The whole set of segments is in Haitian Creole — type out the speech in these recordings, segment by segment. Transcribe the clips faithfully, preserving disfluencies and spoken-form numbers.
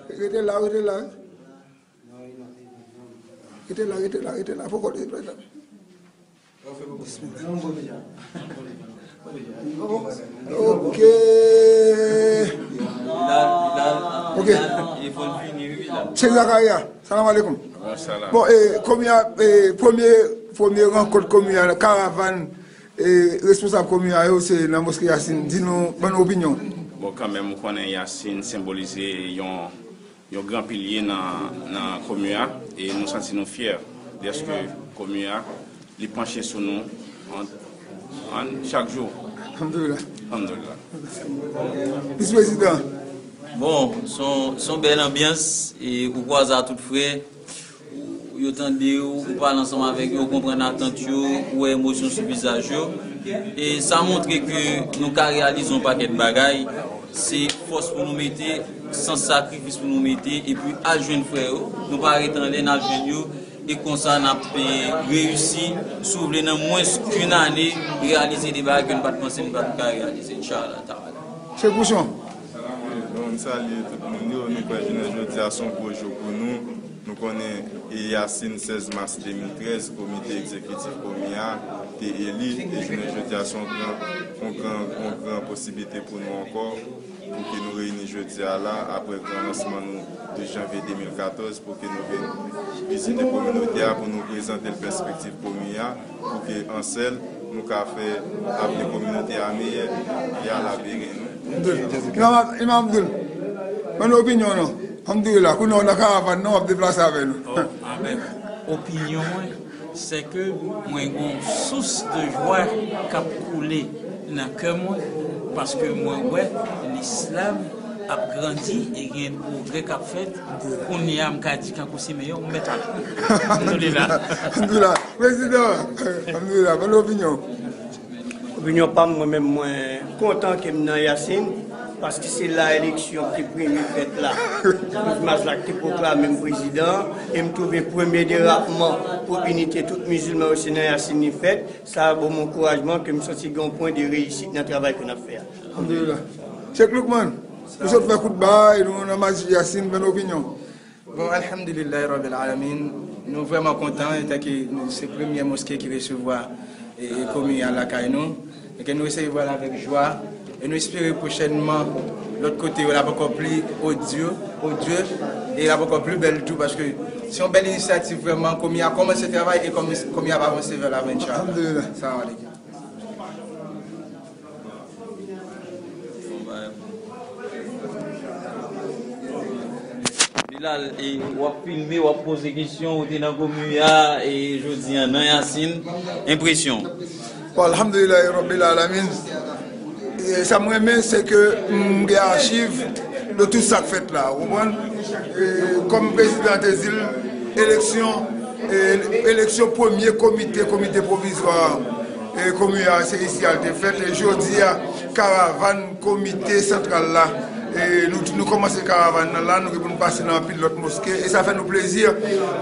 Rete la, rete la. Rete la, rete la, rete la. Poko, rete la. Bismillah. Ok. Ok. Chèk Zakaria, salam aleikoum. Bon, e, komi a, e, premye, premye rankont komi a, karavàn, e, responsab komi a yo, se nan moske Yasin. Di nou, ban nou opinyon. Bon, kanmenm, ou konnen Yasin senbolize yon yon gran pilye nan, nan komi a, e nou santi nou fyè dèske komi a, li panche sou nou an, an chak jou. Alhamdulillah. Alhamdulillah. Vis prezidan. Bon, se yon, se yon bèl anbyans, e ou kwaze a tout frè, ou, yo tande w, ou pale ansanm avèk yo, ou konprann atant yo, ou wè emosyon sou vizaj yo. E sa montre ke nou ka reyalize yon pakèt bagay. Se fòs pou nou mete, san sakrifis pou nou mete, epi al jwenn frè yo. Nou pa ret anlè, n al jwenn yo. E konsa, n ap, e, reyisi, si w vle, nan mwens k'youn ane, reyalize de bagay ke n pa t panse n pa t ka reyalize, Inshallah Taala. Chèk Pouchon. Bon, m salye tout moun yo. Nou kwè jounen jodi a se yon gwo jou pou nou. Nou konnen, e, Yasin, sèz mas de mil trèz, komite egzekitif komi a te eli, e jounen jodi a se yon gran, yon gran, yon gran posiblite pou nou ankò, pou ke nou reyini jodi a la, apre gran lansman nou douz janvye de mil katòz, pou ke nou vin vizite kominote a, pou nou prezante l pèspektiv komi a, pou ke an sèl, nou ka fè avni kominote a meyè, e a la beni nou. Imam, Imam Abdul, ban nou opinyon nou. Alhamdulillah, kounye a w nan karavàn nan, w ap deplase avè nou. Oh, amen. Opinyon mwen, se ke mwen gen yon sous de jwa k ap koule nan kè mwen, paske mwen wè lislam ap grandi e gen pwogrè k ap fèt. Kounye a, m ka di, kankou Simeyon, m mèt ale. Alhamdulillah. Alhamdulillah. Prezidan, alhamdulillah, ban nou opinyon. Opinyon pa m, mwen menm, mwen kontan ke m nan Yasin, paske se la eleksyon ki te premye fèt la. Douz mas la ki te pwoklame m prezidan, e m twouve premye derapman pou inite tout mizilman yo, se nan Yasin li fèt. Sa a ban m ankourajman ke m santi gen yon pwen de reyisit nan travay ke n ap fè a. Alhamdulillah. Chèk Loukman, ou sot fè koutba, e nou nan mas Yasin, ban nou opinyon. Bon, alhamdulillahi rabbil alamin, nou vrèman kontan, etanke nou se premyè moske ki resevwa, e, e, komi a lakay nou, e ke nou resevwa l avèk jwa, e nou espere pwochènman, lòt kote yo, l ap ankò pli odye, odye, e l ap ankò pli bèl tou, paske se yon bèl inisyativ vrèman, komi a kòmanse travay, e komi, komi ap avanse vè lavan, inshallah. Alhamdulillah. Salam aleikoum. Bilal, e, w ap filme, w ap poze kesyon, ou te nan komi a, e jodi a, nan Yasin, enpresyon. Bon, alhamdulillahi rabbil alamin. E sa m renmen, se ke m gen achiv de tout sa k fèt la, ou konprann? E, kòm prezidan te di l, eleksyon, e, eleksyon premye komite, komite pwovizwa, e, komi a, se isi a l te fèt. E jodi a, karavàn komite santral la, e, nou, nou kòmanse karavàn nan la, nou gen pou n pase nan anpil lòt moske. E sa fè nou plezi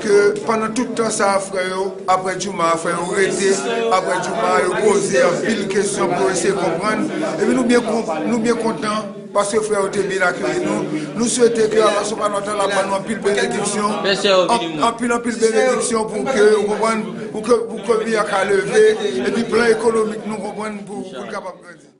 ke pandan tout tan sa a, frè yo, apre djouma, frè yo rete, apre djouma, yo poze anpil kesyon pou yo eseye konprann. Epi nou byen kon-, nou byen kontan, paske frè yo te byen akeyi nou. Nou swete ke Alasou pa lontan l ap ban nou anpil benediksyon, an-, anpil, anpil benediksyon pou ke, ou konprann, pou ke, pou ke peyi a ka leve, epi plan ekonomik nou konprann pou, pou l kapab grandi.